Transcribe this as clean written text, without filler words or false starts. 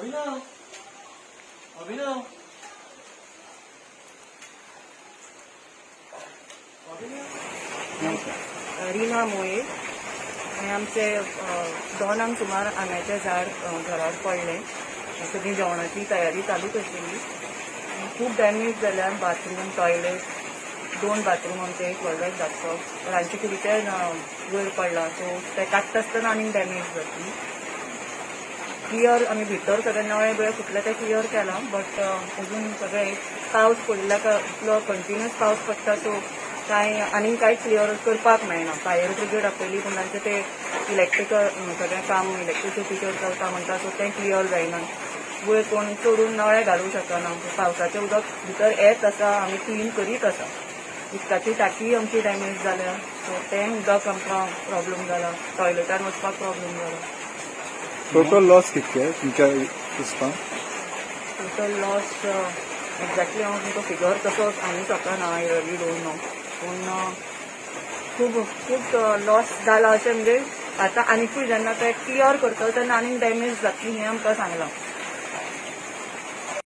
अभिनव, अभिनव, अभिनव. रिना मोये. आनी आमचे 2 सुमार आंब्याचें झाड घरार पडलें. सगळी जेवणाची तयारी चालूच आशिल्ली आनी खूब डॅमेज जाल्या. बाथरूम, टॉयलेट, दोन बाथरूम आमचे, एक व्हडलो, एक धाकटो. रांदचे कुडीचे वयर पडला, सो ते काडटा आसतना आनीक डॅमेज जातली. क्लियर आमी भितर सगळे नळे बिळे फुटले ते क्लियर केला, बट अजून सगळे पावस पडल्या का इतलो कंटिन्युअस पावस पडटा, सो कांय आनीक कांय क्लियर करपाक मेळना. फायर ब्रिगेड आपयली, पूण तांचे ते इलेक्ट्रिकल सगळें काम इलेक्ट्रिसिटीचेर चलता म्हणटा, सो तें क्लियर जायना. वयर कोण चडून नळे घालूंक शकना. पावसाचें उदक भितर येत आसा, आमी क्लीन करीत आसा. उदकाची टाकी आमची डॅमेज जाल्या, सो तें उदक आमकां प्रॉब्लम जाला. टॉयलेटान वचपाक प्रॉब्लम जाला. टोटल लॉस कितके तुमच्या हिसपान? टोटल लॉस एक्झॅक्टली हांव तुमकां फिगर तसो सांगूंक शकना. I really don't know, पूण खूब खूब लॉस जाला अशें. म्हणजे आतां आनिकूय जेन्ना ते क्लियर करता तेन्ना आनीक डॅमेज जातली हें आमकां सांगलां.